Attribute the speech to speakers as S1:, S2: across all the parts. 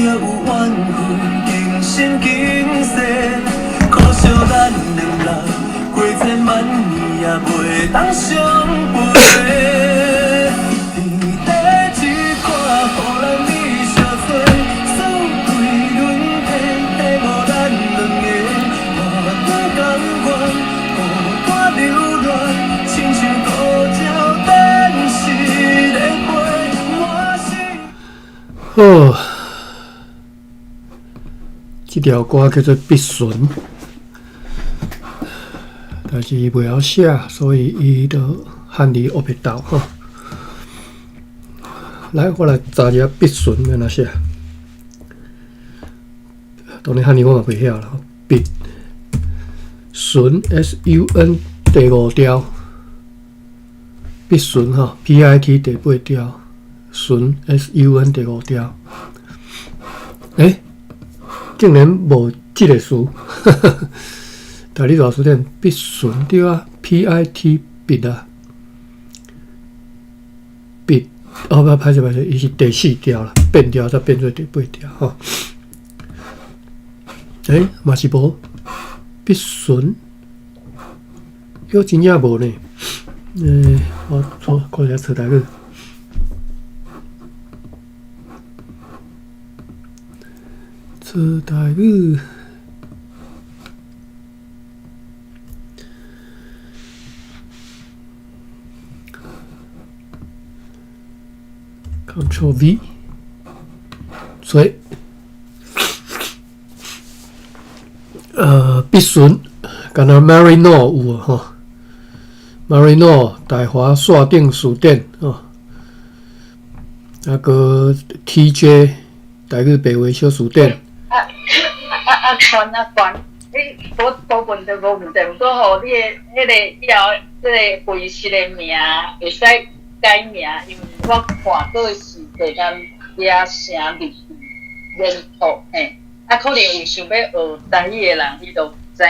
S1: 著有緣分，今生今世。可惜咱兩人過千萬年也袂當相陪。天地這款予咱你相找，四季輪替，替無咱兩个。我不甘願孤單留戀，親像杜鳥電視咧飛。我是。
S2: 好，這條歌叫做《必順》，但是伊袂曉寫，所以伊就漢字烏白鬥吼。來，我來查一下筆順欲按怎寫。當然漢字我嘛袂曉啦。筆順 S U N 第五調，筆順吼 P I T 第八調，順 S U N 第五調。欸，竟然無這个詞，台語大辭典筆順對啊，P I T 筆啊，筆哦，不，歹勢歹勢，伊是第四調啦，變調才變做第八調吼。欸，嘛是無筆順，喲，真正無呢。欸，我錯，看一下找台語。找台語。Ctrl V，所以，筆順，敢若 Maryknoll 有吼，Maryknoll 大華線頂辭典吼，啊閣 TJ 台語白話小辭典。
S3: 啊啊啊！關啊關，你無無問題無問題，毋過吼，你的彼个以後這个會議室的名會使改名，因為我看過是地間也城日語研討嘿，啊可能有想欲學台語的人，伊就知影，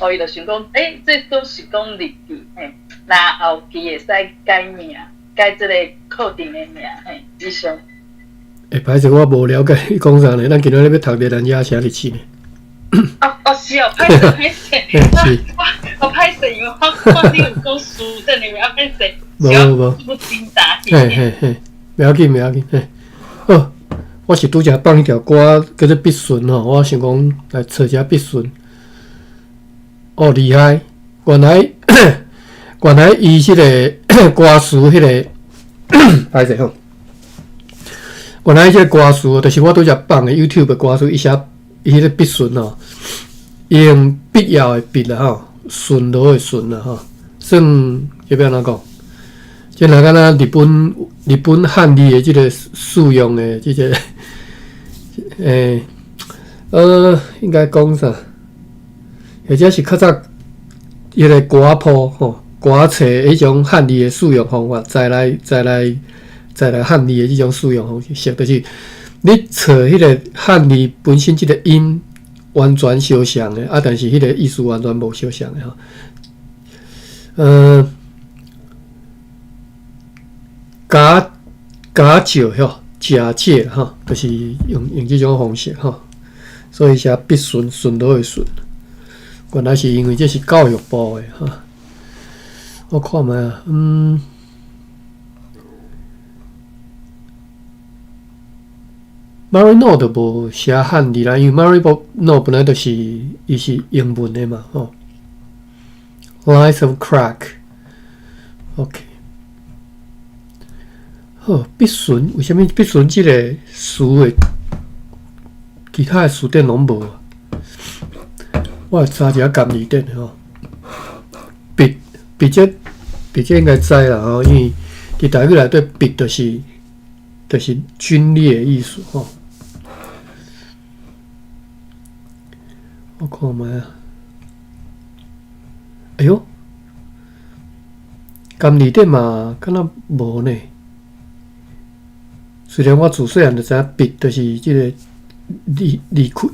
S3: 哦伊就想講，欸，這都是講日語嘿，那後期會使改名，改這个課程的名嘿，以上。
S2: 欸，歹勢，我無了解你講啥呢？咱今仔日欲讀熱蘭遮城日市呢。
S3: 哦哦是哦，歹勢歹勢，我我歹勢，因為我看你有講書典的名，歹勢，
S2: 無無
S3: 無真大。
S2: 嘿嘿嘿，袂要緊袂要緊，嘿。好，我是拄才放彼條歌叫做《筆順》吼，我想講來找一下筆順。哦，厲害！原來原來伊這个歌詞彼个歹勢吼。原來這个歌詞，就是我拄才放的 YouTube 的歌詞，伊寫伊彼个筆順吼，伊用必要的必啦吼，順路的順啦吼，算這欲按怎講？這若敢若日本日本漢字的這个使用的這个，欸，應該講啥？或者是較早彼个歌譜吼，歌冊彼種漢字的使用方法，再來再來。再來漢字的這種使用方式，就是你找彼个漢字本身這个音完全相像的，啊，但是彼个意思完全無相像的吼。假假借吼，假借吼，就是用用這種方式吼。所以寫筆順順路的順，原來是因為這是教育部的吼。我看覓啊，嗯。Maryknoll 就無寫漢字啦，因為 Maryknoll 本來就是伊是英文的嘛，吼。Lines of crack，OK。好，筆順為啥物筆順這個詞的其他的辭典攏無？我來查一下含字典吼。筆筆這筆這應該知啦吼，因為佇台語內底筆就是就是皸裂的意思吼。我看覓啊！哎喲，含字典嘛，敢若無呢。雖然我自細漢就知影筆就是這個離離開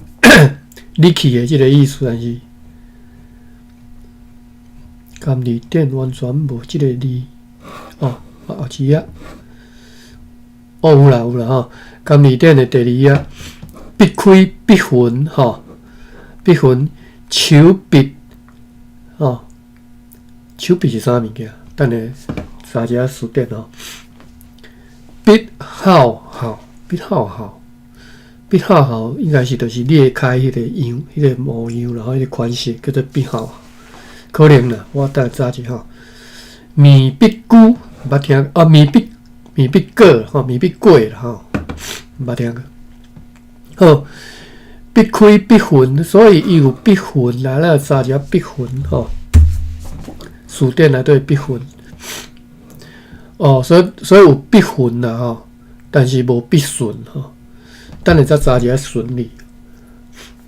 S2: 離去的這個意思，但是含字典完全無這個字。哦，後一頁。哦，有啦有啦吼，含字典的第二頁，筆開筆痕吼，筆痕手筆吼，手筆是啥物件？等下查一下詞典吼。筆孝孝，筆孝孝，筆孝孝應該是就是裂開彼個樣，彼個模樣，然後彼個款式叫做筆孝孝，可能啦，我等下查一下吼。麵筆龜毋捌聽啊，麵筆果吼，麵筆粿啦吼，毋捌聽過。好，筆開筆痕，所以伊有筆痕啦，咱查一下筆痕吼。詞典內底筆痕。哦，所以有筆痕啦吼，但是無筆順吼。等下再查一下順字。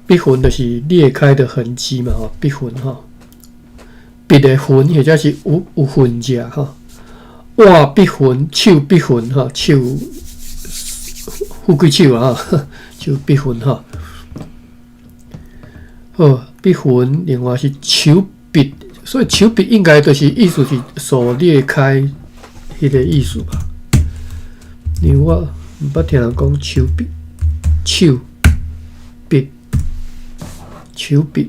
S2: 筆痕就是裂開的痕跡嘛吼，筆痕吼。筆的痕或者是有痕跡吼。腕筆痕、手筆痕吼，手富貴手啊，手筆痕吼。好，筆痕，另外是手筆，所以手筆應該就是意思是手裂開彼個意思吧。因為我毋捌聽人講手筆，手筆，手筆，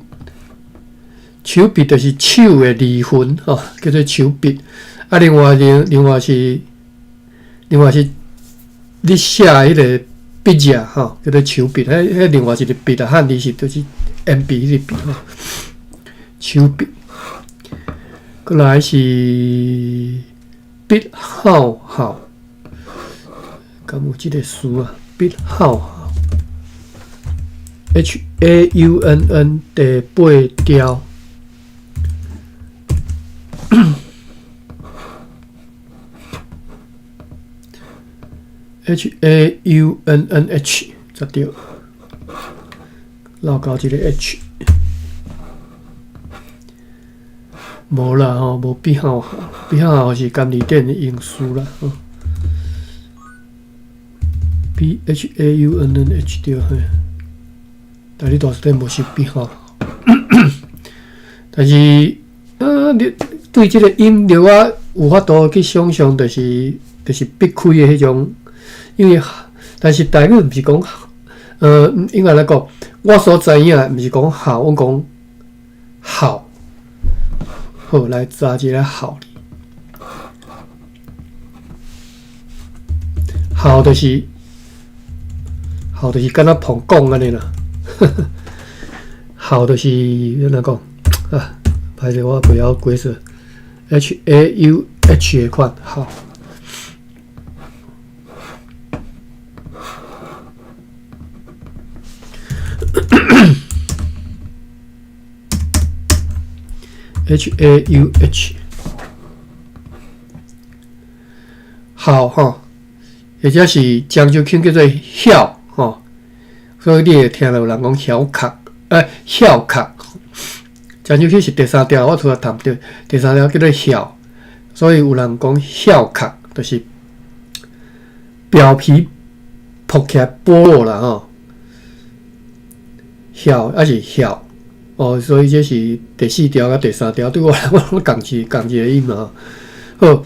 S2: 手筆就是手的離痕吼，叫做手筆。啊，另外是你寫彼個筆跡吼，叫做手筆。彼另外一個筆啊，漢字是就是鉛筆彼個筆吼，手筆。閣來是筆孝孝，敢有這個詞啊？筆孝孝，H A U N N 第八條。H A U N N H 才對，漏交一個 H，無啦吼，無筆孝孝，筆孝孝是監理店的用詞啦吼。B H A U N N H 對嘿，但你大辭典無寫筆孝孝，但是啊，你對這個音調我有法度去想象，就是筆開的彼種。因為，但是台語毋是講，應該來講，我所知影毋是講孝，我講孝。好，來查一下孝。孝就是孝就是敢若膨講按呢啦。孝就是按怎講啊？歹勢，我袂曉解釋。H A U H 的款孝。H A U H，孝吼，或者是漳州腔叫做曉吼，所以你會聽著有人講曉殼，曉殼。漳州腔是第三調，我拄仔談著，第三調叫做曉，所以有人講曉殼，就是表皮剝起來剝落啦吼，曉抑是曉。哦，所以這是第四調佮第三調，對我來講攏仝一個音嘛。好，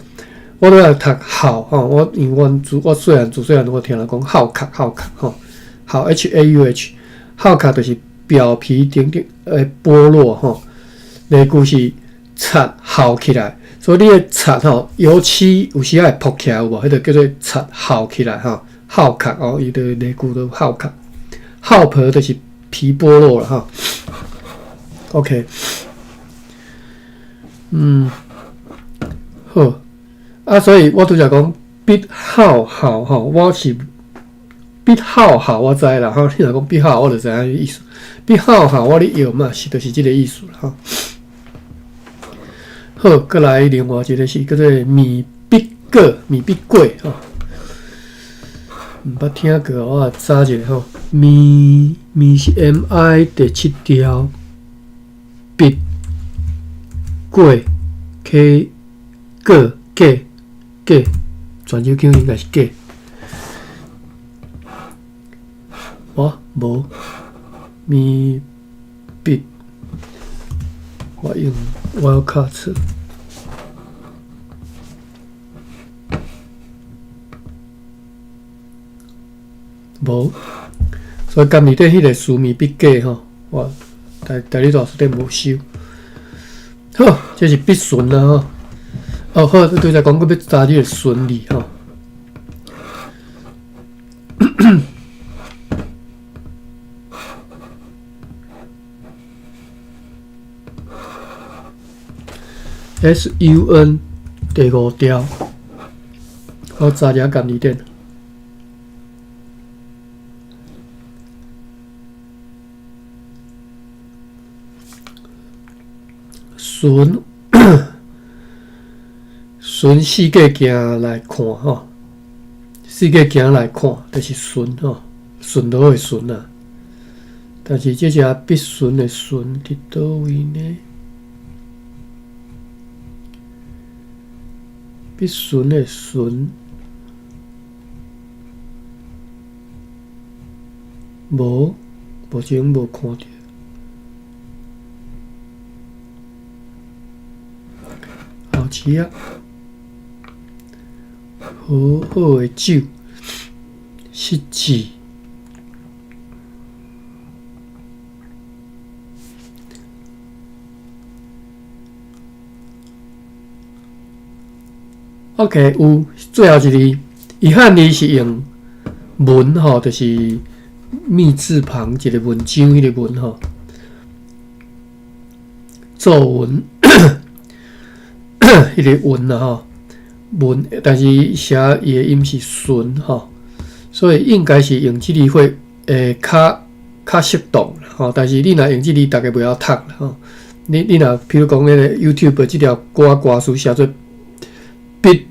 S2: 我拄仔讀孝吼，我因為阮自我細漢自細漢我聽人講孝殼孝殼吼，孝 H A U H，孝殼就是表皮頂頂剝落吼，例句是擦孝起來，所以你的擦吼油漆有時仔會剝起來有無？彼個叫做擦孝起來吼，孝殼哦，伊的例句都孝殼，孝皮就是皮剝落了吼。OK，好，啊，所以我拄才講筆孝孝吼，我是筆孝孝我知啦吼，你若講筆孝，我就知影意思。筆孝孝我咧搖嘛，是就是這個意思啦吼。好，閣來另外一個是叫做麵筆粿、麵筆粿吼，毋捌聽過，我查一下吼。麵麵是 M I 第七調。筆粿 K 粿粿粿，泉州腔應該是粿。我無麵筆，我用我有卡尺。無，所以今年底彼个书面笔记吼，我台台语大辞典无收。好，这是笔顺啦吼。哦好，拄才讲阁欲查这个顺字吼。SUN 第五条，我查一下含字典。顺顺四界行来看吼，四界行来看，就是顺吼，顺路的顺啊。但是这只笔顺的顺伫佗位呢？笔顺的顺，无，目前无看著。后期啊，好好的酒，失智。OK，有最後一字，伊漢字是用文吼，就是密字旁一個文章彼个文吼，作文彼个文啦吼，文，但是寫伊的音是順吼，所以應該是用這字會會較較適當吼。但是你若用這字，逐家袂曉讀啦吼。你若比如講彼个 YouTube 這條歌歌詞寫做筆，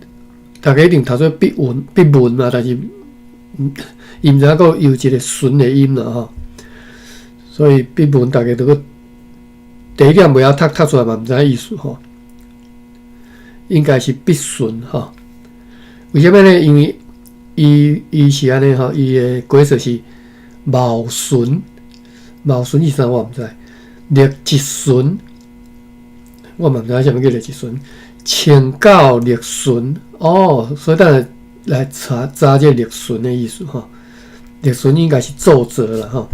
S2: 逐家一定讀做筆文筆文嘛，但是伊毋知影閣有一個順的音啦吼，所以筆文逐家都閣第一點袂曉讀，讀出來嘛毋知影意思吼。應該是筆順吼。為啥物呢？因為伊伊是按呢吼，伊的解釋是卯順，卯順是啥我毋知。立一順，我嘛毋知影啥物叫立一順。請教立順哦，所以等下來查查這個立順的意思吼。立順應該是奏折啦吼。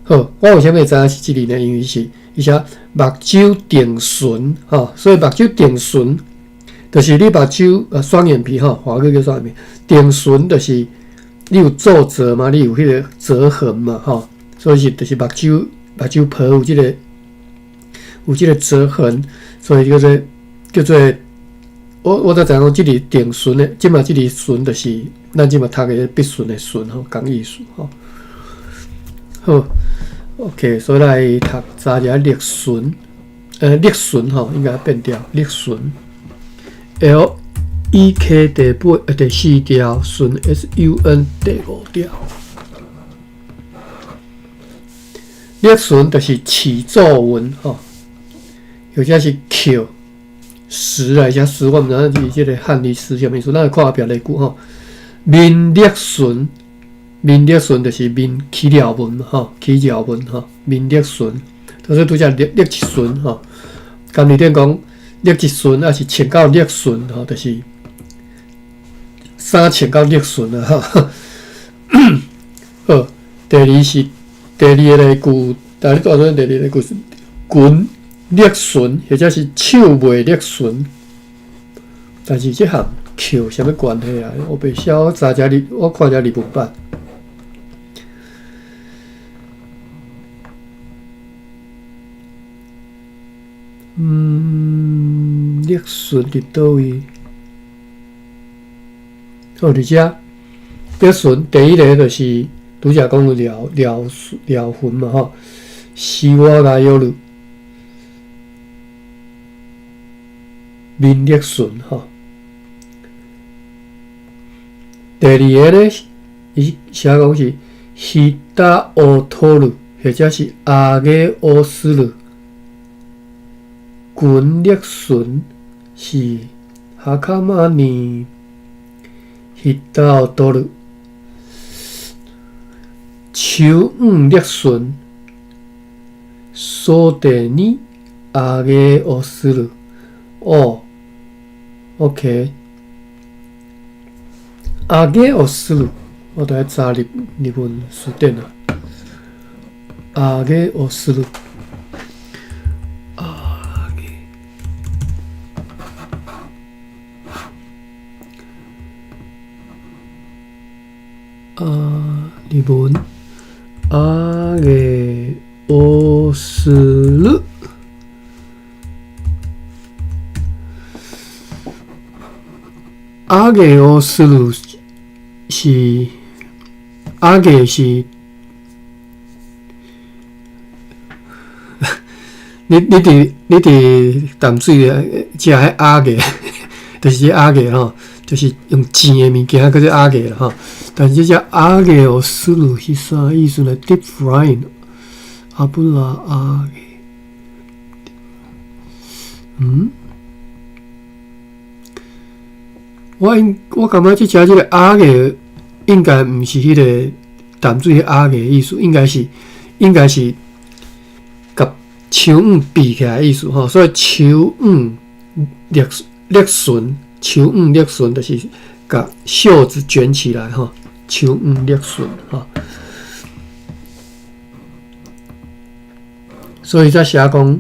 S2: 好，我為啥物會知影是這字呢？因為是伊寫目睭定巡吼，所以目睭定巡就是你目睭雙眼皮吼，華語叫雙眼皮。定巡就是你有皺褶嘛，你有彼個折痕嘛吼，所以是就是目睭皮有這個折痕，所以叫做。叫做我才知影講，這字定巡的，這馬這字巡就是咱這馬讀的筆順的順吼，仝意思吼。好，OK，所以來讀查一下立巡，立巡吼，應該變調立巡。L E K 第八第四條，巡 S U N 第五條。立巡就是起作文吼，或者是扣。時來寫時，我毋知影伊這個漢字時啥物意思，咱來看後壁例句吼。面裂唇，面裂唇就是面起條紋吼，起條紋吼，面裂唇，所以拄才裂裂一唇吼。含字典講裂一唇，抑是穿到裂唇吼，就是衫穿到裂唇啊吼。好，第二是第二个例句，第二个第二个例句是裙。裂唇，或者是手袂裂唇，但是這項扣啥物關係啊？我袂曉，我查一下，我看一下日文版。嗯，裂唇佇佗位？哦，佇遮裂唇，第一个就是拄才講的療療療痕嘛吼，是我來有る。面裂唇吼，第二个咧，伊寫講是ひだを取る，或者是頷をする。裙裂唇是はかまにひだを取る。手腕裂唇，袖に頷をする。哦。OK，頷をする，我著愛查日日文辭典啊。揚げをする。揚げ。啊，日文。揚げをする。揚げをする是揚げ是，你伫淡水食彼揚げ，就是揚げ吼，就是用煎的物件叫做揚げ啦吼。但是這隻揚げをする是啥意思呢？Deep frying，油揚げ，嗯？我感覺這隻這个揚げ應該毋是彼个淡水彼揚げ的意思，應該是共手腕閉起來的意思吼。所以手腕勒勒唇，手腕勒唇就是共袖子捲起來吼，手腕勒唇吼。所以才寫講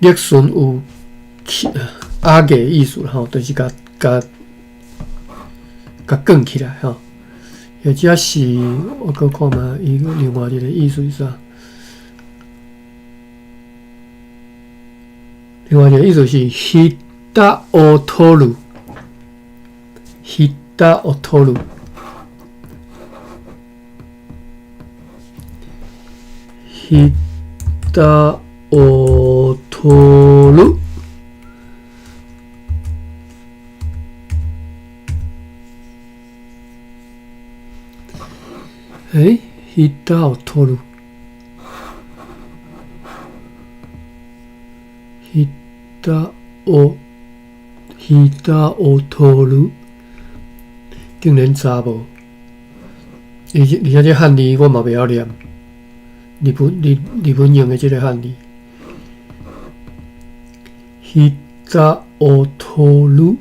S2: 勒唇有揚げ的意思吼，就是共共共捲起來吼，或者是我閣看覓伊另外一个意思是啥？另外一个意思是ひだを取る，ひだを取る，ひだを取る。欸，ひだを取る，ひだをひだを取る，竟然查無。而且這漢字我嘛袂曉念，日本用的這个漢字，ひだを取る，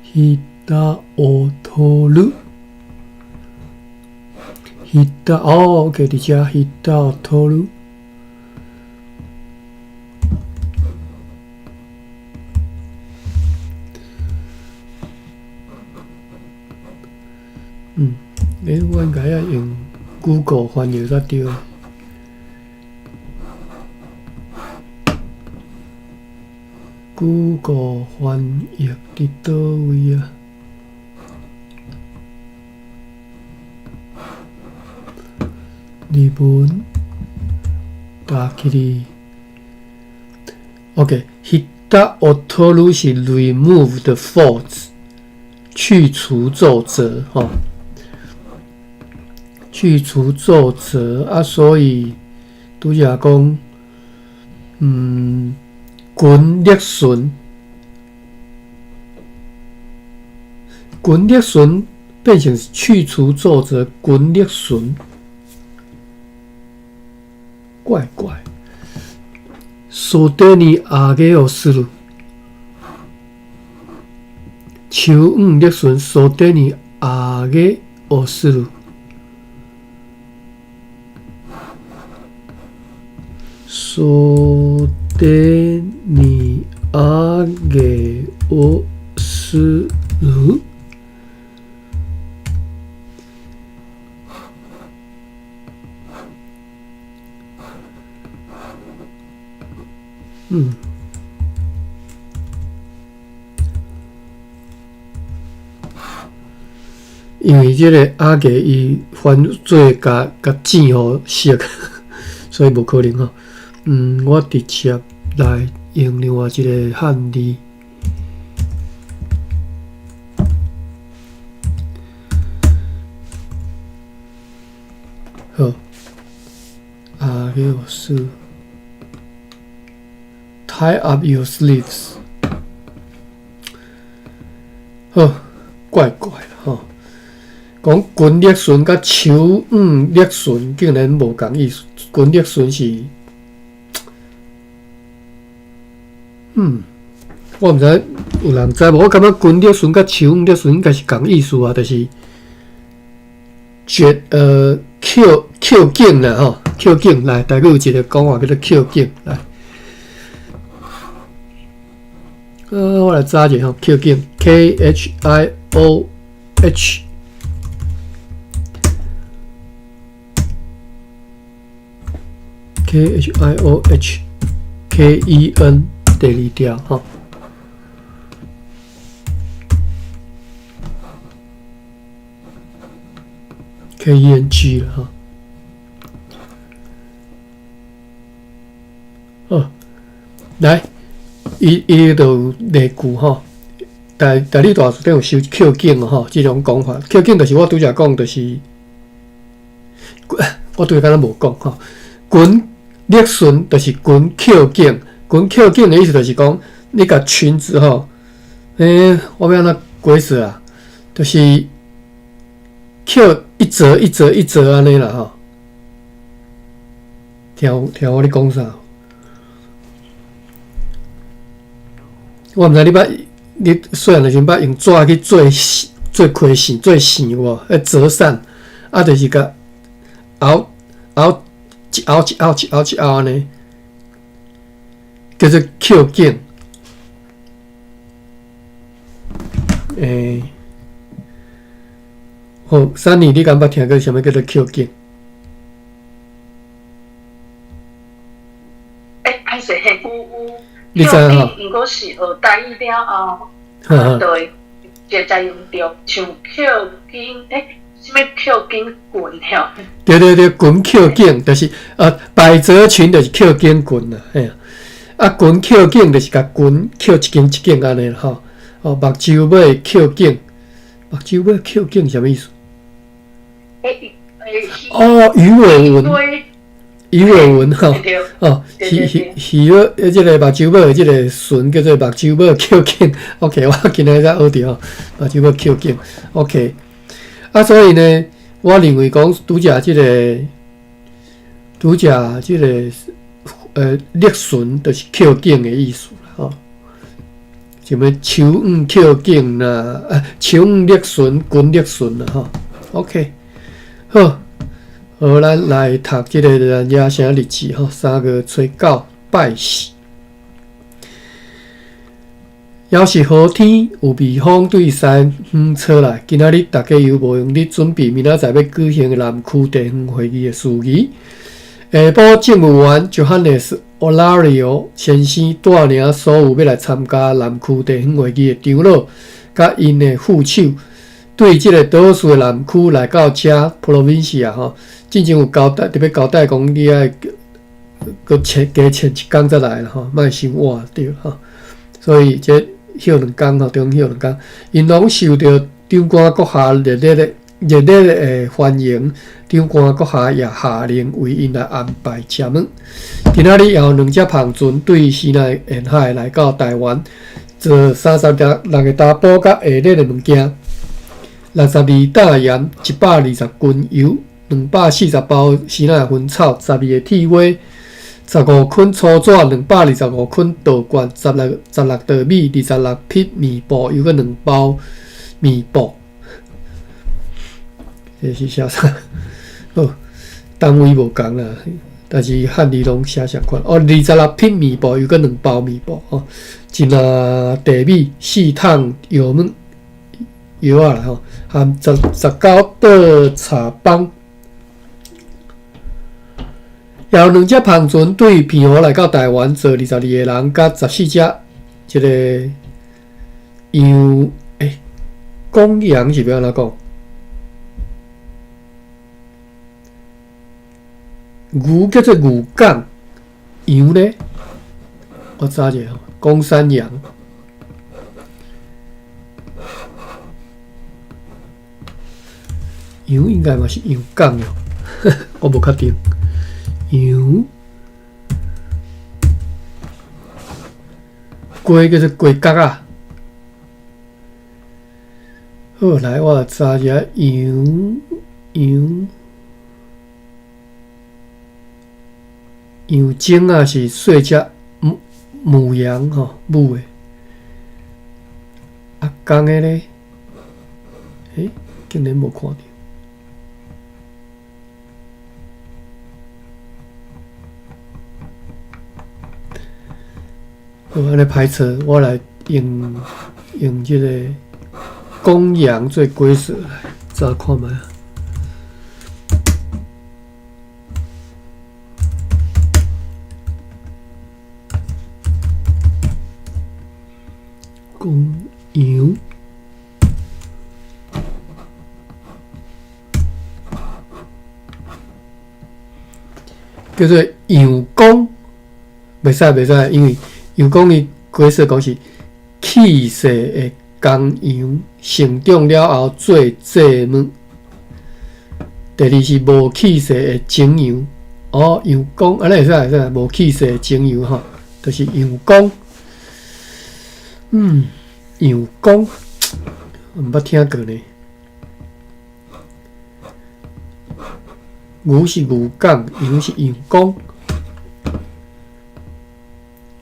S2: ひだを取る。ひだ哦，OK，佇遮ひだを取る。嗯，欸，我應該愛用 Google 翻譯才對。Google 翻譯佇佗位啊？日文打起哩，OK，ひだを取る是 remove the folds，去除皺褶，吼，去除皺褶啊，所以拄才講，裙勒唇，裙勒唇變成去除皺褶，裙勒唇。怪怪，袖に揚げをする，手腕勒唇，袖に揚げをする，袖に揚げをする。嗯，因為這个揚げ伊翻做共共煎予熟，所以無可能吼。我直接來用另外一个漢字。好，揚げをする。Tie up your sleeves。好，怪怪啦吼。講裙勒唇佮手腕勒唇竟然無仝意思。裙勒唇是，我毋知有人知無？我感覺裙勒唇佮手腕勒唇應該是仝意思啊，就是捲扣扣颈啦吼，扣颈來，台語有一个講法叫做扣頸來。我來查一下吼，扣頸 K H I O H。K H I O H K E N 第二條吼。K E N G 啦吼。哦，來，伊伊就有例句吼，台台語大辭典有收扣頸吼，這種講法，扣頸就是我拄才講，就是我拄才敢若無講吼，裙勒裙就是裙扣頸，裙扣頸的意思就是講，你共裙子吼，我欲按怎解釋啊？就是扣一折一折一折按呢啦吼。聽聽我咧講啥？我毋知你捌，你細漢的時陣捌用紙去做做開線、做線有無？彼折扇，啊，就是共拗拗一拗一拗一拗一拗按呢，叫做扣頸。好，珊妮，你敢捌聽過啥物叫做扣頸？
S3: 欸，歹勢，嘿，有有。
S2: 你知影吼？
S3: 毋過是學台語了後，就會會才用著，像扣頸，欸，啥物扣頸裙吼？
S2: 對對對，裙扣頸就是百褶裙就是扣頸裙啦，嘿啊，裙扣頸就是共裙扣一間一間按呢吼。哦，目睭尾扣頸，目睭尾扣頸啥物意思？哦，魚尾紋，魚尾紋吼，哦，魚魚魚尾，這个目睭尾的這个唇叫做目睭尾扣頸。OK，我今仔才學著吼，目睭尾扣頸。OK，啊，所以呢，我認為講拄才這个，拄才這个，勒唇就是扣頸的意思啦，吼。什物手腕扣頸啦，手腕勒唇，裙勒唇啦，吼。OK，好，好，咱來讀這个咱野城日誌吼，3月初9拜四。猶是好天，有微風對西方吹來。今仔日逐家猶無閒咧準備明仔載欲舉行的南區地方會議的事宜。下晡政務員 Johannes Olario 先生帶領所有欲來參加南區地方會議的長老，佮𪜶的副手，對這个島嶼的南區來到遮 Provincia 吼，進前有交代，特別交代講你愛閣前加前一工才來啦吼，莫傷晚對吼。所以這歇兩工吼，中歇兩工，𪜶攏受著長官閣下熱烈的熱烈的歡迎，長官閣下也下令為𪜶來安排食物。今仔日也有兩隻帆船對西奈沿海來到台灣，載36個查埔佮下熱的物件，62擔鹽，120斤油，240包西奈薰草，12个鐵鍋，15捆粗紙，225捆稻罐，16 16袋米，26匹棉布，又閣兩包棉布。這是寫啥？好，單位無仝啦，但是漢字攏寫相款。哦，26匹棉布，又閣兩包棉布哦，一籃地米，四桶藥物藥仔啦吼，含19倒柴枋。也有兩隻帆船對澎湖來到台灣，載22個人，佮14隻這个羊，欸，公羊是欲按怎講？牛叫做牛犅，羊咧，我查一下吼，公山羊。羊應該嘛是羊犅哦，我無確定。羊，雞叫做雞角仔。好，來我來查一下羊羊羊精仔是細隻母母羊吼，母的。啊，公的咧，欸，竟然無看著。好，按呢歹找，我來用用這個公羊做解說來查看覓啊。公羊叫做羊公，袂使袂使，因為羊公伊解說講是氣勢的公羊成長了後做祭物。第二是無氣勢的精羊，哦，羊公，按呢會使會使，無氣勢的精羊吼，就是羊公。羊公，毋捌聽過呢。牛是牛犅，羊是羊公，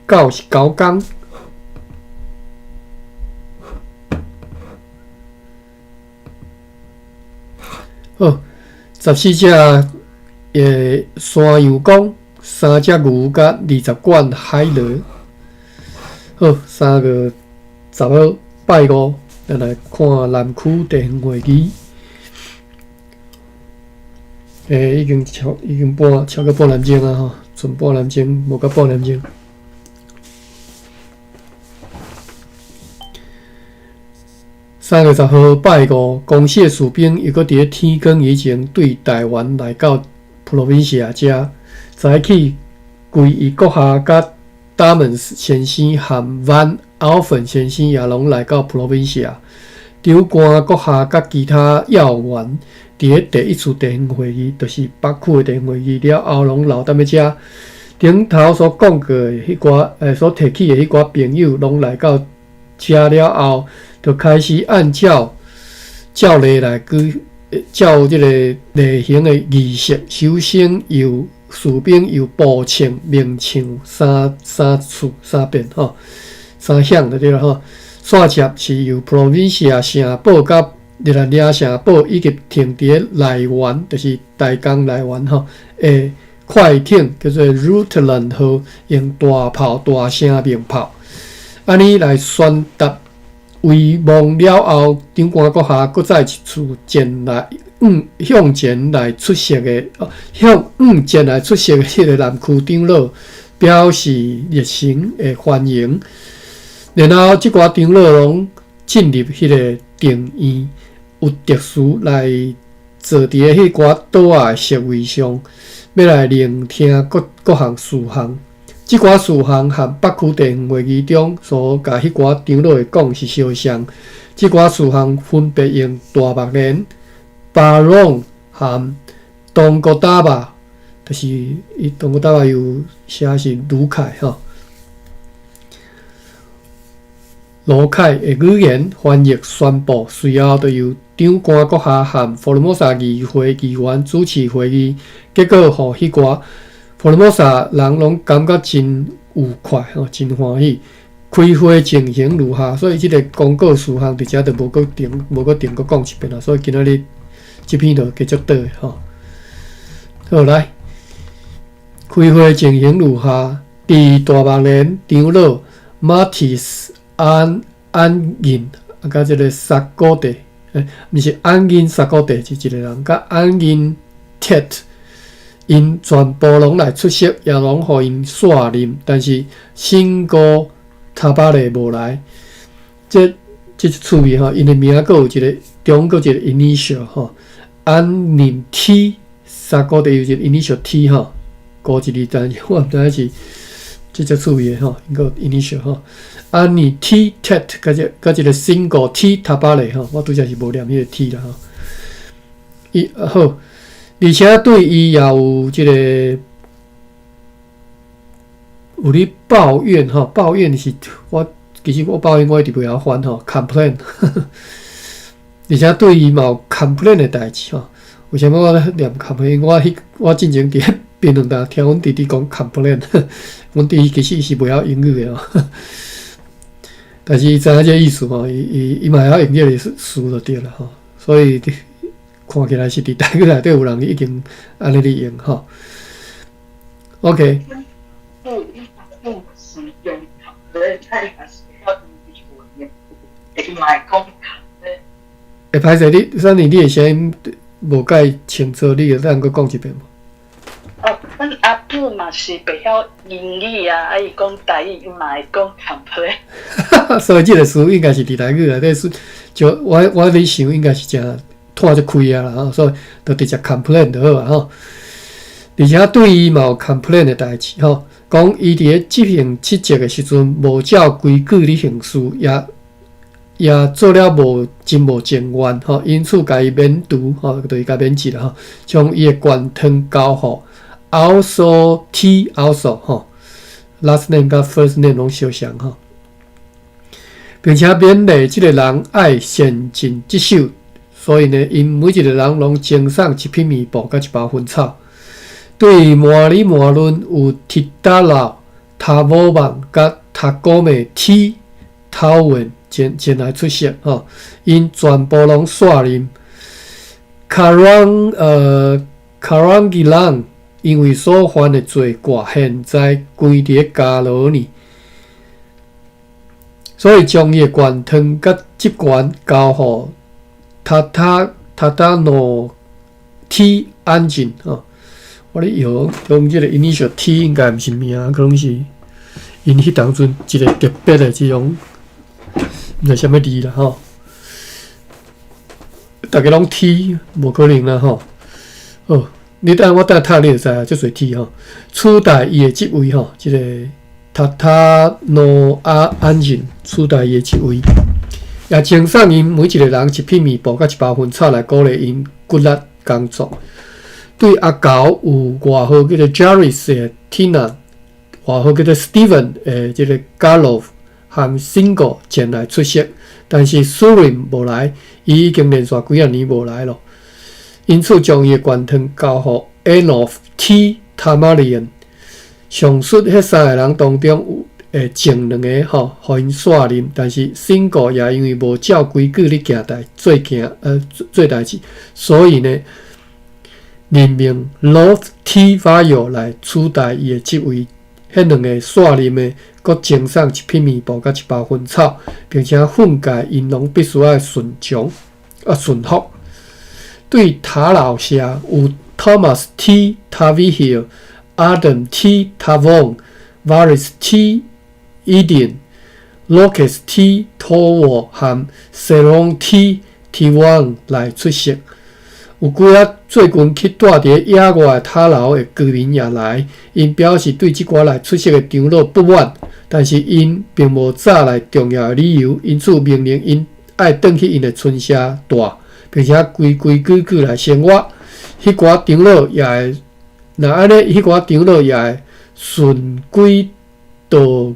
S2: 狗是狗公。好，14隻山羊公，三隻牛佮20罐海螺。好，3月10號拜五，咱來看南區地方會議。已經半超過半點鐘啊吼，剩半點鐘，無到半點鐘。3月10號拜五，公司的士兵又閣佇咧天光以前對台灣來到普羅賓西亞遮，早起歸伊閣下佮達門先生和萬奧芬先生也攏來到普羅賓西亞。長官閣下佮其他要員佇咧第一次地方會議，就是北區的地方會議了後，攏留踮咧遮。頂頭所講過的彼寡，所提起的彼寡朋友，攏來到遮了後，就開始按照照例來舉，照這個例行的儀式。首先由士兵由步槍鳴唱三三次三遍吼，三響就對了吼。煞接是由普羅賓西亞城堡佮熱那亞城堡以及停佇咧內灣，就是大江內灣吼的快艇叫做 Rutland 號，用大炮大聲鳴炮，按呢來宣達遺忘了後，長官閣下閣再一次前來，向前來出席的，向前來出席的彼個南區長老表示熱誠的歡迎。然後，這寡長老攏進入彼個庭院，有特殊來坐佇咧彼寡桌仔的席位上，欲來聆聽各各項事項。這寡事項和北區地方會議中所共彼寡長老的講是相像。這寡事項分別用大目連、巴朗和東國大巴，就是伊東國大巴有寫是盧凱吼。盧凱的語言翻譯宣布，隨後就由長官閣下和福爾摩沙議會議員主持會議，結果，予彼寡福爾摩沙人攏感覺真愉快吼，真歡喜。開會情形如下，所以這个公告事項佇遮就無閣重，無閣重閣講一遍啦。所以今仔日這篇就結束倒吼。好，來，開會情形如下：佇大目連長老馬蒂斯安安銀啊，佮這个沙古地，毋是安銀沙古地是一个人，佮安銀鐵，𪜶全部攏來出席，也攏予𪜶卸任，但是新高塔巴勒無來。這這是趣味吼，𪜶的名閣有一个中閣一個 initial 吼，安寧 T 沙古地有一個 initial T 吼，高一字，但是我毋知影是這足趣味的吼，𪜶閣 initial 吼。安尼 T Tet 佮這佮一個 single T 塔巴勒吼，我拄才是無念彼個 T 啦吼。伊好，而且對伊也有這個有咧抱怨吼，抱怨是我其實我抱怨我一直袂曉翻吼，complain。而且對伊嘛有 complain 的代誌吼。為啥物我咧念 complain？我彼我進前佇咧辯論台聽阮弟弟講 complain，阮弟弟其實伊是袂曉英語的吼。但是伊知影這個意思吼，伊伊伊嘛會曉用這個詞就對啦吼。所以看起來是佇台語內底有人已經按呢咧用吼。OK。
S3: 不不使用，對。伊若是會曉英文的，伊嘛會講咧。
S2: 會歹勢，你啥你你的聲音無介清楚，你會當閣講一遍無？
S3: 哦，阮阿母嘛是袂曉英語啊，啊伊講台語，伊嘛會講 complain。
S2: 所以這个詞應該是佇台語內底是，就我咧想應該是誠拖足開啊啦吼，所以就直接 complain 就好啊吼。而且對伊嘛有 complain 的代誌吼，講伊佇咧執行職責的時陣，無照規矩咧行事，也做了無真無情願吼，因此共伊免除吼，就是共免職啦吼，將伊的權統交予 Also T Also 吼，last name 佮 first name 攏相像吼，並且勉勵這个人愛善盡職守，所以呢，𪜶每一个人攏贈送一匹棉布佮一包薰草。對摩里摩倫有提達老、塔沃曼佮塔古美 T 頭文前來出席吼，𪜶全部攏卸任。卡朗吉朗因為所犯的罪過，現在關佇咧監牢裡，所以將伊的權統佮職權交予塔塔諾 T 安靜吼。我咧用這个 initial T 應該毋是名，可能是𪜶彼當陣一个特別的這種，毋知啥物字啦吼。逐家攏 T，無可能啦吼。好，你等我等讀你就知影，足濟 T 吼。取代伊的職位吼，這个塔塔諾阿安靜取代伊的職位，也贈送𪜶每一个人一匹棉布佮一包薰草來鼓勵𪜶骨力工作。對阿猴有外號叫做 Jarvis 的 Tina，外號叫做 Steven 的這个 Galov 和 Single 前來出席，但是 Surin 無來，伊已經連續幾仔年無來咯。因此將伊的權統交予 Anof T Tamarian。上述彼三个人當中有會剩兩个吼，予𪜶卸任，但是 Single 也因為無照規矩咧行代做行做代誌，所以呢，任命 Lord T Vayo 來取代伊的職位。彼兩个卸任的，閣贈送一匹棉布佮一包薰草，並且訓誡𪜶攏必須愛順從啊順服。對塔老社有 Thomas T Tavihil、Adam T Tavon、Varis T Eden、Lucas T Towo 和 Ceron T T1 來出席。有幾仔最近去蹛佇咧野外的塔樓的居民也來，𪜶表示對這寡來出席的長老不滿，但是𪜶並無早來重要的理由，因此命令𪜶愛轉去𪜶的村舍蹛，並且規規矩矩來生活。彼寡長老也會，若按呢，彼寡長老也會循規蹈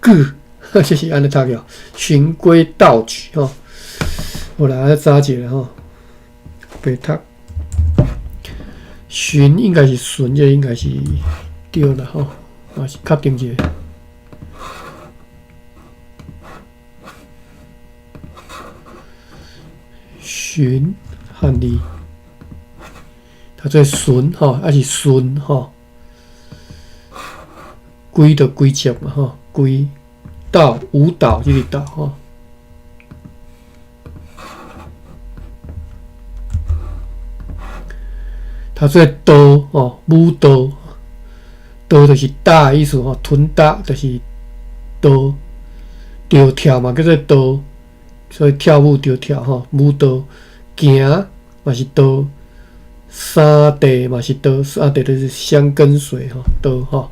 S2: 矩，這是按呢讀著，循規蹈矩吼。好啦，來查一下吼。白讀，循應該是循，這應該是對啦吼，也是確定一下。循漢字，讀做循吼，還是順吼？規就規則嘛吼，規蹈舞蹈這個蹈吼。讀做蹈吼，舞蹈，蹈就是打的意思吼，拳打就是蹈，著跳嘛叫做蹈，所以跳舞著跳吼，舞蹈，行嘛是蹈，三地嘛是蹈，三地就是相跟隨吼，蹈吼，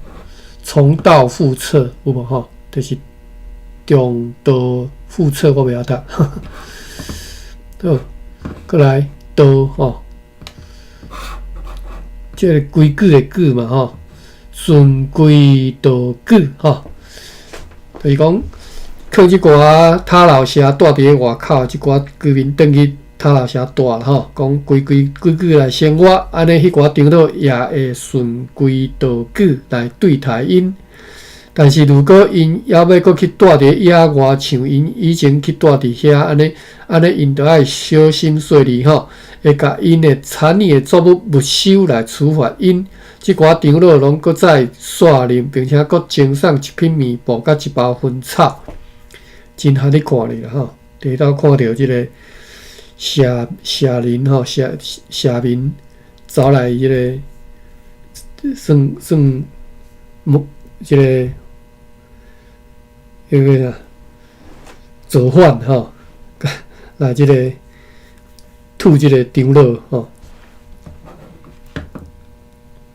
S2: 重蹈覆轍有無吼？就是重蹈覆轍，我袂曉讀。好，閣來蹈吼。這个規矩的矩嘛吼，循規蹈矩吼，就是講，靠這寡塔樓社蹛佇咧外口，這寡居民轉去塔樓社蹛啦吼，講規規矩矩來生活，按呢彼寡長老也會循規蹈矩來對待𪜶。但是如果𪜶猶欲閣去蹛佇野外，像𪜶以前去蹛佇遐按呢，按呢𪜶就愛小心細膩吼，會共𪜶的產業的作物沒收來處罰𪜶，這寡長老攏閣再煞任，並且閣贈送一匹棉布佮一包薰草，真合你看咧啦吼！第一道看著這个謝謝林吼，謝謝民走來這个算算木這个彼个啥造反吼，來這个吐這个長老吼。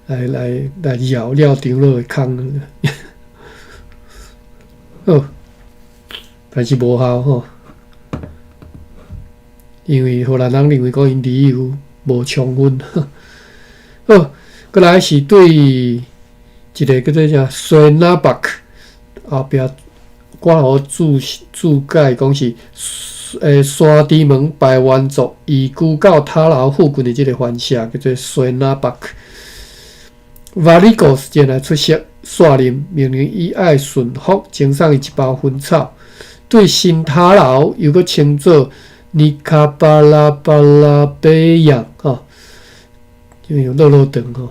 S2: 來來來擾了長老的空，好，但是無效吼，因為荷蘭人認為講𪜶理由無充分。好，閣來是對一个叫做啥孫那巴克後壁掛號注注解講是山治門排灣族移居到塔樓附近的這个番社叫做孫那巴克。瓦里戈前來出席，煞任命令伊愛順服，贈送伊一包薰草。對新塔樓又閣稱做尼卡巴拉巴拉貝揚吼，就有落落長吼。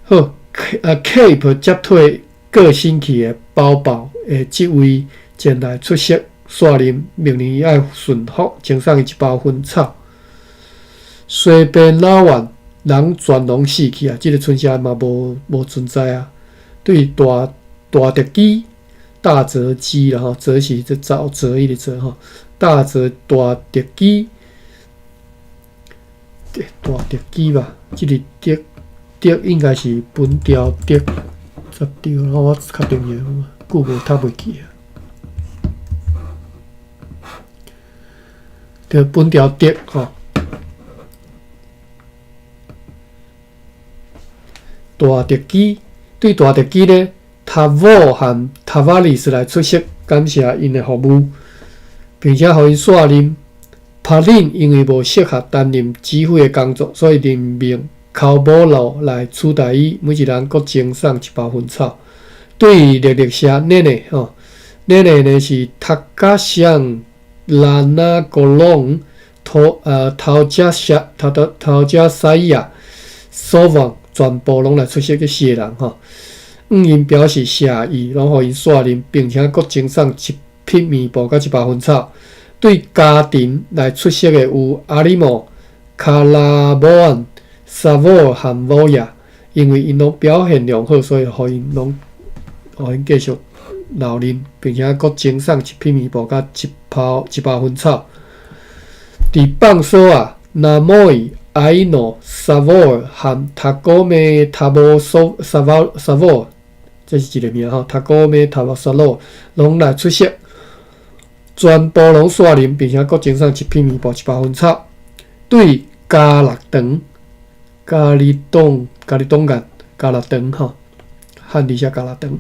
S2: 好，啊，Cape 接替過身去的寶寶的職位前來出席，煞任命令伊愛順服，贈送伊一包薰草。西邊老灣人全攏死去啊！這个村社嘛無無存在啊。對大大澤基、大澤基啦吼，澤是這沼澤彼个澤吼，大澤大澤基，大澤基吧？這个澤澤應該是本條澤，才對。我確定者，久無讀袂記啊。對，本條澤吼。大澤基對大澤基呢，塔沃和塔瓦里斯來出席，感謝𪜶的服務，並且予𪜶煞任。帕林因為無適合擔任指揮的工作，所以任命考博羅來取代伊。每一人閣贈送一包薰草。對熱熱社奶奶吼，奶奶呢是塔加鄉拉納格隆頭頭家社頭頭頭家西亞所望。全部攏來出席，這四个人吼，向𪜶表示謝意，攏予𪜶煞任，並且閣贈送一匹棉布佮一包薰草。對家庭來出席的有阿里莫、卡拉波安、薩沃和沃亞，因為𪜶攏表現良好，所以予𪜶攏予𪜶繼續留任，並且閣贈送一匹棉布佮一包一包薰草。佇放所啊，南摩伊。埃諾、薩沃爾和塔哥梅塔波索薩瓦薩沃，這是一个名吼。塔哥梅塔波薩洛攏來出席，全部攏煞任，並且閣贈送一匹棉布、一包薰草。對加勒長、加利東、加利東岸、加勒長吼，漢字寫加勒長。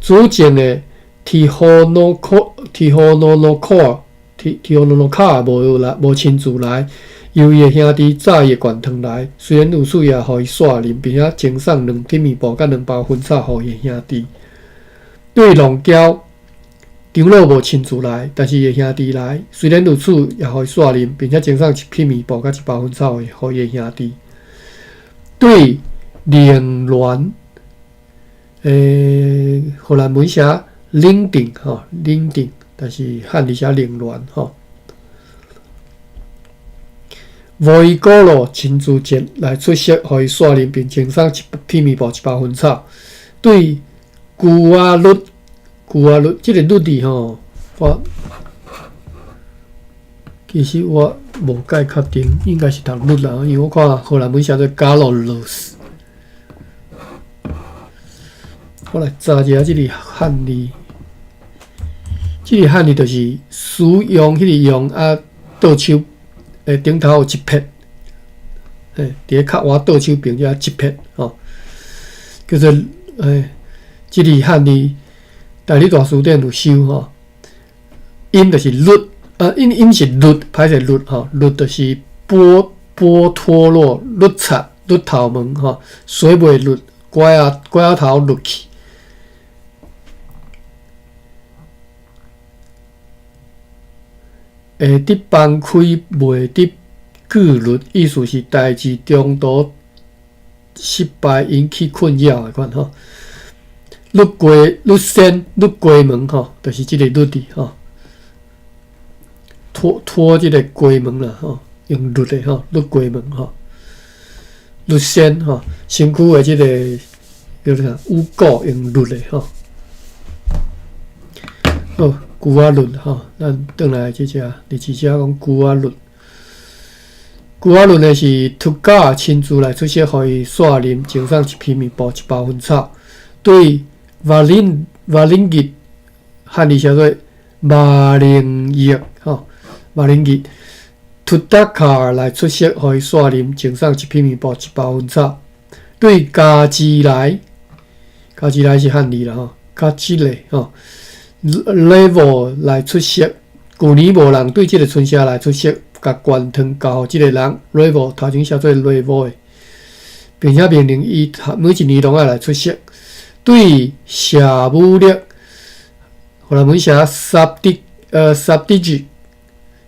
S2: 主政的提霍諾科、提霍諾諾科、提提霍諾諾卡無來，無親自來。由伊的兄弟早伊的懸糖來，雖然如此，也予伊煞任，並且贈送兩匹棉布佮兩包薰草予伊的兄弟。對浪嬌，長老無親自來，但是伊的兄弟來，雖然如此，也予伊煞任，並且贈送一匹棉布佮一包薰草予伊的兄弟。對寧亂，荷蘭文寫領定吼，領定，但是漢字寫寧亂吼。無伊古魯親自前來出席，予伊煞任，並贈送一匹棉布、一包薰草。對古阿律，古阿律，這个律字吼，我其實我無介確定，應該是讀律啦，因為我看荷蘭文寫做加洛魯斯。我來查一下這个漢字，這个漢字就是使用彼个用啊，倒手。頂頭有一撇，佇咧較倚倒手邊遮一撇吼，叫做這个漢字，大理大辭典有收吼。音就是律，啊，音音是律，歹勢律吼，律就是剝剝脫落，律擦律頭毛吼，水袂律，拐仔拐仔頭落去。會得放開，袂得拒律，意思是代誌中途失敗引起困擾的款吼。律過律先律過門吼，就是這個律字吼。拖拖這個過門啦吼，用律的吼，律過門吼。律先吼，身軀的這個叫做啥？五穀用律的吼。好，龜仔律吼，咱轉來這隻第二隻講龜仔律。龜仔律呢是突甲親自來出席，予伊煞啉，贈送一匹麵布一包薰草。對瓦林瓦林吉漢字寫做馬鈴葉吼，馬鈴葉圖達卡爾來出席，予伊煞啉，贈送一匹麵布一包薰草。對加茲來，加茲來是漢字啦吼，加茲嘞吼，level 來出席，舊年無人對這個村社來出席，共懸糖交予這個人 level 頭前寫做 level 的，並且命令伊每一年攏愛來出席。對謝武力，荷蘭文寫薩迪薩迪吉，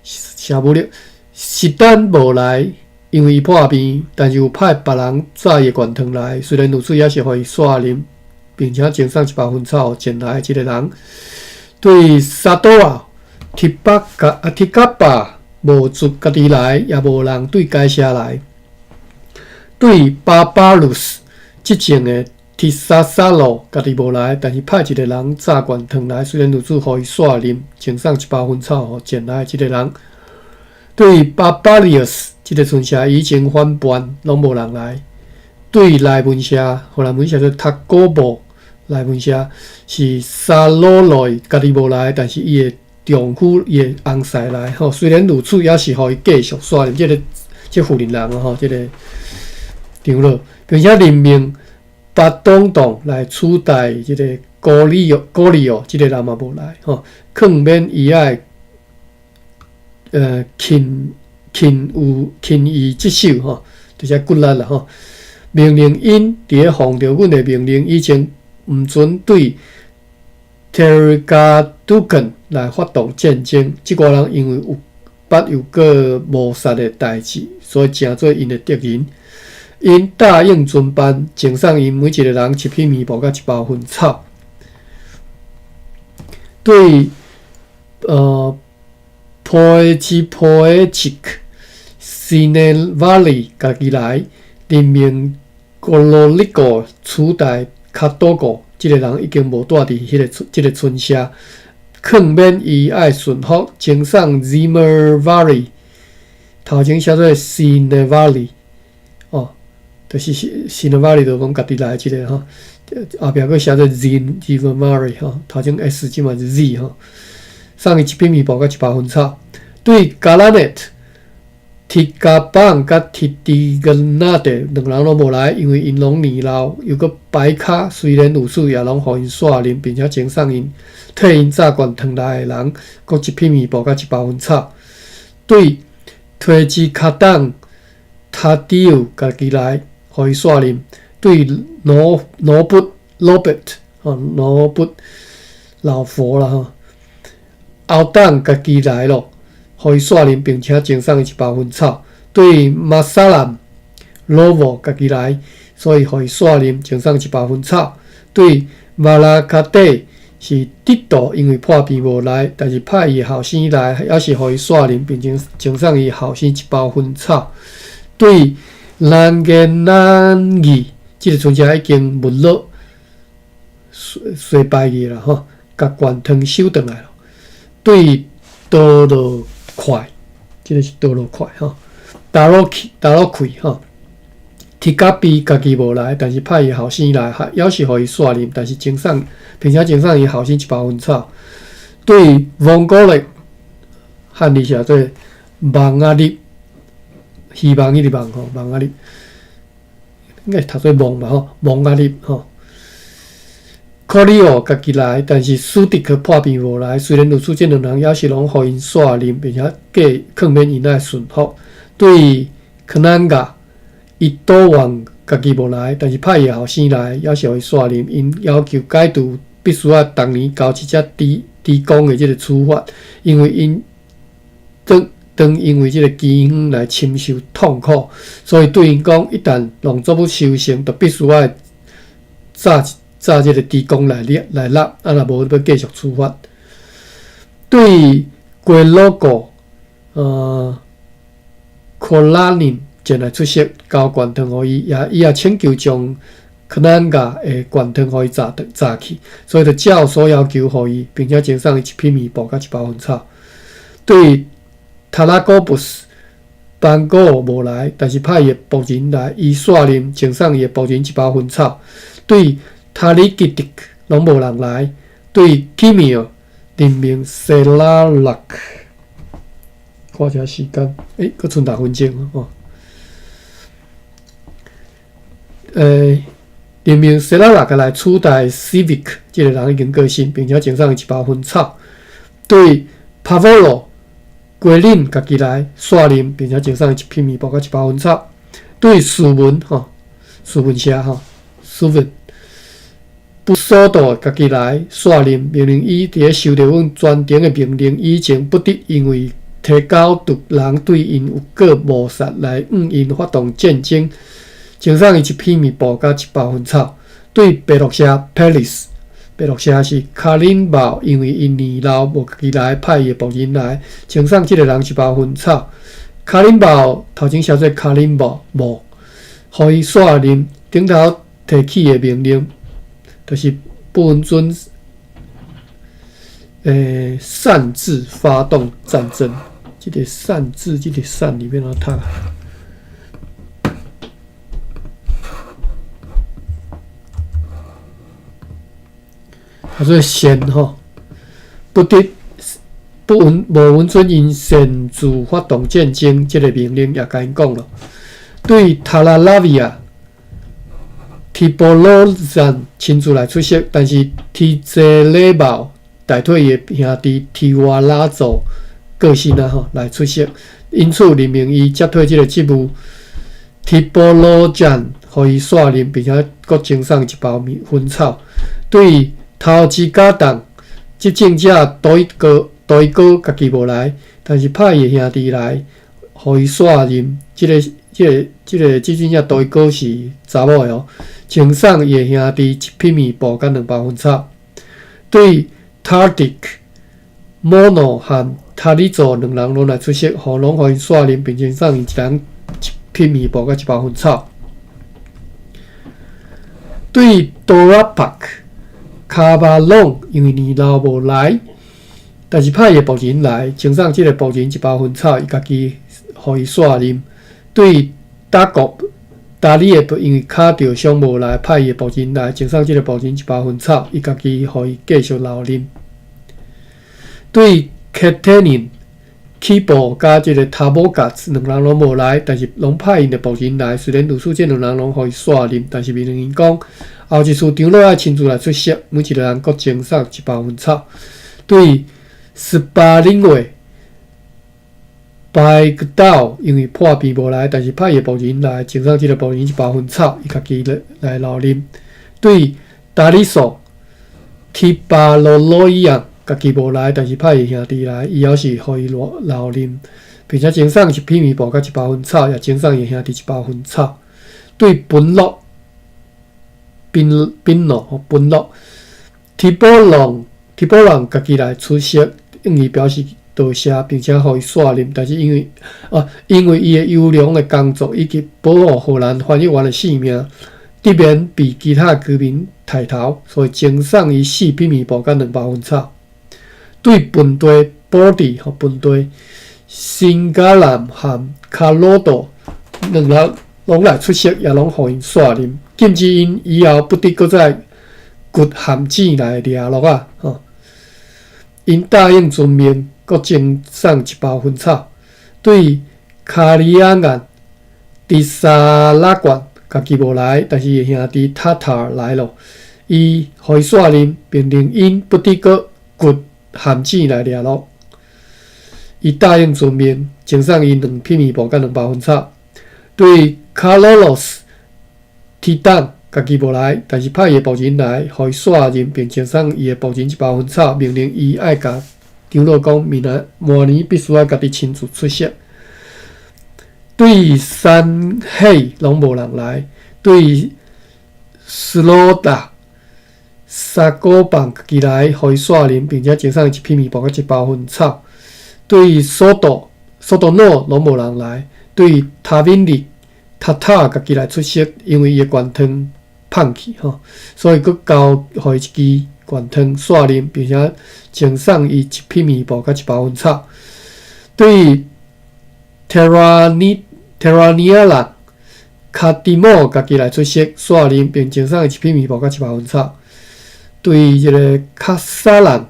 S2: 謝武力實丹無來，因為伊破病，但是有派別人載伊懸糖來。雖然如此，也是予伊煞啉，並且贈送一包薰草前來這個人。對薩多啊、提巴加啊、提卡巴無自家己來，也無人對該社來。對巴巴魯斯執政的提薩薩洛家己無來，但是派一個人載懸糖來。雖然如此，予伊煞啉，贈送一包薰草予前來這個人。對巴巴利斯這個村社已經反叛，攏無人來。對內文社，荷蘭文寫做塔古布內文社是沙羅內家己無來，但是伊的丈夫伊的翁婿來吼。雖然如此，也是予伊繼續煞啉。這個這婦人人吼，這個長老，並且任命巴東洞來取代這個高里奧，高里奧這個人嘛無來吼，勸勉伊愛勤勤有勤於職守吼，就是骨力啦吼。命令𪜶佇咧奉著阮的命令以前，毋准對 Tergaducan 來發動戰爭。這寡人因為有捌有過謀殺的代誌，所以成做𪜶的敵人。𪜶答應遵辦，贈送𪜶每一個人一匹麵布佮一包薰草。對，Poechipoechik Sinevali 家己來任命格羅利哥取代卡多戈，這個人已經無蹛佇彼個村，這個村社，勸勉伊愛順服，贈送 Zimmervari，頭前寫做 Sinevali，哦，就是 Sinevali 就講家己來這個吼，後壁閣寫做 Zimmervari 吼，頭前 S 這嘛是 Z 吼，送伊一匹麵布佮一包薰草。對加拉內特、提加邦佮提迪格納德兩人攏無來，因為𪜶攏年老，又閣白跤，雖然如此，也攏予𪜶煞啉，並且贈送𪜶替𪜶載懸糖來的人，閣一匹麵布佮一包薰草。對推吉卡當塔迪烏家己來，予伊煞啉。對羅羅布羅伯特吼羅布老佛啦吼，後等家己來咯，予伊煞啉，並且贈送伊一包薰草。對馬薩蘭羅沃家己來，所以予伊煞啉，贈送一包薰草。對馬拉卡底是得度，因為破病無來，但是派伊後生來，猶是予伊煞啉，並且贈送伊後生一包薰草。對南言南語，這個村社已經沒落衰敗去啦吼，共懸糖收轉來咯。對多落快，這個是多落快吼，打落去打落去吼。提卡比家己無來，但是派伊後生來，猶是予伊煞啉，但是贈送，並且贈送伊後生一包薰草。對蒙古勒漢字寫做望仔日，希望彼個望吼，望仔日，應該是讀做望吧吼，望仔日吼。科里奧家己來，但是史迪克破病無來。雖然如此，這兩人猶是攏予𪜶煞啉，並且計勸勉𪜶愛順服。對克南加伊多旺家己無來，但是派伊後生來，猶是予伊煞啉。𪜶要求解除必須愛逐年交一隻豬豬公的這個處罰，因為𪜶當當因為這个饑荒來深受痛苦，所以對𪜶講，一旦農作物收成，就必須愛紮紮這个豬公來掠來納，啊若無欲繼續處罰。對圭魯國，科拉寧前來出席，交懸糖予伊，也伊也請求將克南亞的懸糖予伊紮紮去，所以就照所要求予伊，並且贈送伊一匹棉布佮一包薰草。對塔拉戈布斯班戈無來，但是派伊的僕人來，伊煞任贈送伊的僕人一包薰草。對塔里吉迪攏無人來，對基米爾任命塞拉洛克。看一下時間，欸，閣賰六分鐘吼。任命塞拉洛克來取代 Civic 這个人已經過身，並且贈送伊一包薰草。對帕沃羅桂林家己來煞任，並且贈送伊一匹棉布佮一包薰草。對斯文吼，斯文社吼，斯文不索道家己來煞任，命令伊佇咧收著阮全程的命令以前，不得因為提交敵人對𪜶有過謀殺來向𪜶發動戰爭，贈送伊一匹棉布佮一包薰草。對白鹿社 Paris，白鹿社是卡林帽，因為伊年老無家己來，派伊的僕人來，贈送這个人一包薰草。卡林帽頭前寫做卡林帽無，予伊煞任頂頭提起的命令，就是不允准擅自發動戰爭。這个擅自，這个擅裡面怎讀？他說擅吼，不得不允無允准𪜶擅自發動戰爭，這个命令也共𪜶講了。對塔拉拉維亞、提波羅贊親自來出席，但是提澤禮帽代替伊的兄弟提瓦拉祖過身啊吼來出席，因此任命伊接替這个職務。提波羅贊予伊煞任，並且閣贈送一包薰草。對頭之甲當執政者多伊哥，多伊哥家己無來，但是派伊的兄弟來，予伊煞任。這个執政者多伊哥是查某的哦，贈送伊的兄弟一匹棉布佮兩包薰草。對塔迪克、莫諾和塔里佐兩人攏來出席，予攏予𪜶煞任，並贈送𪜶一人一匹棉布佮一包薰草。對多拉帕克、卡巴隆因為年老無來，但是派伊的僕人來，贈送這个僕人一包薰草，伊家己予伊煞任。對達國達里的因為跤著傷無來，派伊的僕人來，贈送這个僕人一包薰草，伊家己予伊繼續留任。對克特寧、起步佮這个塔姆加兩人攏無來，但是攏派𪜶的僕人來。雖然如此，這兩人攏予伊煞任，但是命令𪜶講，後一次長老愛親自來出席，每一个人閣贈送一包薰草。對斯巴林月、白格道因為破病無來，但是派伊的僕人來，贈送這个僕人一包薰草，伊家己來來留任。對達里索、提巴羅羅伊亞家己無來，但是派伊兄弟來，伊猶是予伊留留任，並且贈送一匹棉布佮一包薰草，也贈送伊兄弟一包薰草。對本洛、賓賓諾、本洛、提波朗、提波朗家己來出席，向伊表示多謝，並且予伊煞任。但是因為啊，因為伊的優良的工作以及保護荷蘭翻譯員的性命，得免被其他居民刣頭，所以贈送伊四匹棉布佮兩包薰草。對本地保地和本地新加蘭和卡羅多兩人攏來出席，也攏予𪜶煞任，禁止𪜶以後不得閣再掘陷阱來掠鹿仔。吼，𪜶答應遵命，閣贈送一包薰草。對卡里亞岸佇沙拉縣家己無來，但是伊的兄弟塔塔爾來了，伊予伊煞任，命令𪜶不得閣掘陷阱來掠鹿。伊答應遵命，贈送伊兩匹棉布佮兩包薰草。對卡羅洛斯提當家己無來，但是派伊的僕人來，予伊煞任，並贈送伊的僕人一包薰草，命令伊愛共長老講，明仔明年必須愛家己親自出席。對山黑攏無人來，對斯羅達沙果棒家己來，予伊煞啉，並且贈送伊一匹麵包佮一包薰草。對索多索多諾攏無人來，對塔敏利塔塔家己來出席，因為伊的懸湯胖去吼，所以閣交予伊一支懸湯煞啉，並且贈送伊一匹麵包佮一包薰草。對特拉尼特拉尼亞人卡迪莫家己來出席煞啉，並贈送伊一匹麵包佮一包薰草。對這个卡薩人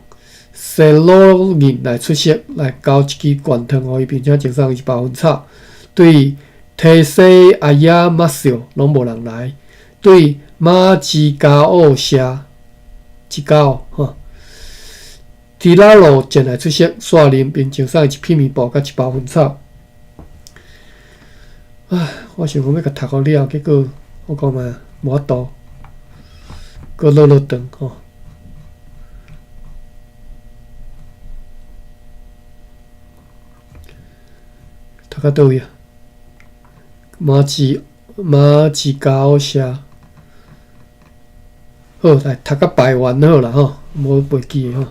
S2: 西魯人來出席，來交一支懸湯予伊，並且贈送伊一包薰草。對提西阿亞馬少攏無人來。對馬吉加奧社吉加奧吼，提拉羅前來出席煞啉，並贈送伊一匹麵包佮一包薰草。唉，我想講欲共讀予了，結果我看覓無法度，閣落落長吼。讀到佗位啊？馬吉加奧社，好，來讀到排完好啦吼，無袂記的吼。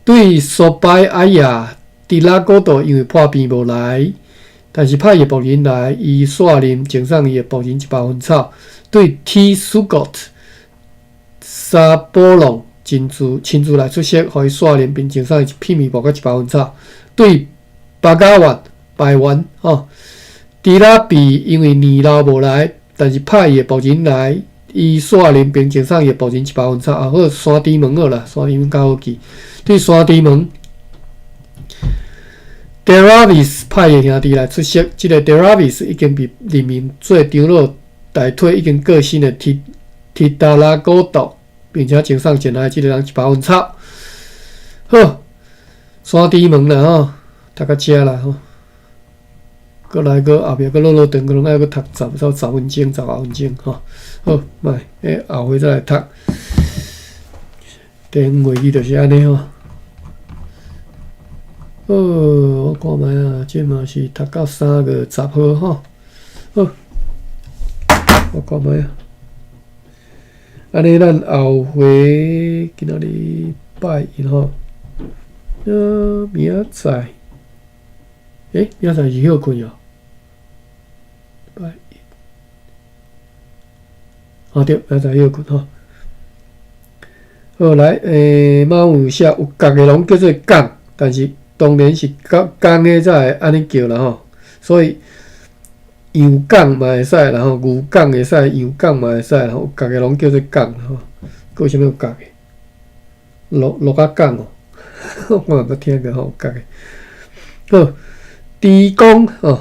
S2: 對蘇拜阿亞佇拉古道因為破病無來。但是派伊的僕人來，伊煞啉贈送伊的僕人一包薰草。對 T 蘇格沙波隆親自來出席，予伊煞啉並贈送伊一片麵包佮一包薰草。對巴加萬排完吼，迪拉比因為年老無來，但是派伊的僕人來，伊煞啉並贈送伊的僕人一包薰草。啊好，山豬門好啦，山豬門較好記。對山豬門。Deravis 派伊兄弟來出席，這个 Deravis 已經被任命做長老代替已經過身的提提達拉古道，並且贈送前來這个人一包薰草。好，山豬門啦吼，讀到遮啦吼，閣來閣後壁閣落落長，閣攏愛閣讀十分鐘、10外分鐘吼。好，莫，後回再來讀。電話機就是按呢吼。好，我看覓啊，這嘛是讀到3月10號吼。好，我看覓啊。按呢，咱後回今仔日拜一吼。明仔載，明仔載是歇睏哦。拜一，哦對，明仔載歇睏吼。好來，馬有寫有角的攏叫做港，但是。當然是講公的才會按呢叫啦吼，所以羊港嘛會使啦吼，牛港會使，羊港嘛會使啦吼，有角的攏叫做港吼。閣有啥物有角的？鹿鹿仔港哦，我嘛捌聽過吼，有角的。好，豬公吼，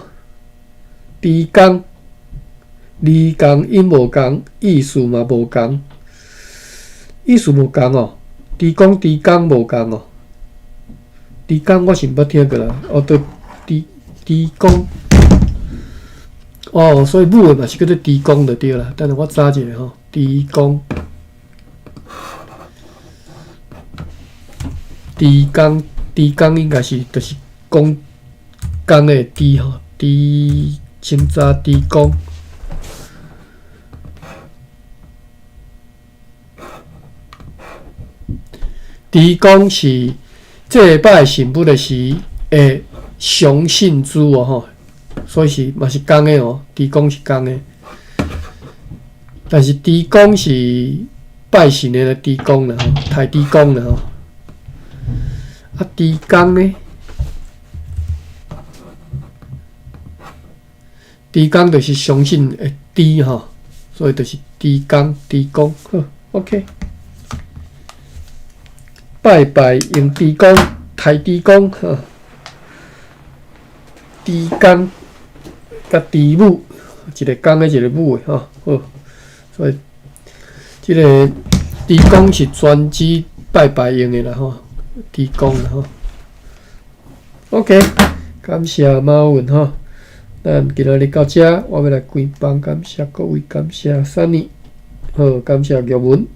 S2: 豬公，字仝音無仝，意思嘛無仝，意思無仝哦，豬公豬公無仝哦。豬公我是毋捌聽過啦，哦對，豬豬公，哦，所以母的嘛是叫做豬公就對啦。等下我查一下吼，豬公，豬公，豬公應該是就是講公的豬吼，豬先查豬公，豬公是。祭拜神佛的時，會相信主哦吼，所以是嘛是公的哦，豬公是公的，但是豬公是拜神的豬公啦吼，刣豬公啦吼。啊，豬公呢？豬公就是相信的豬吼，所以就是豬公豬公好，OK。拜拜用豬公，刣豬公，吼，豬公佮豬母，一个公的，一个母的，吼，好，所以這个豬公是專指拜拜用的啦，吼，豬公啦，吼。OK，感謝馬雲吼，咱今仔日到遮，我欲來關房，感謝各位，感謝 Sunny，好，感謝玉文。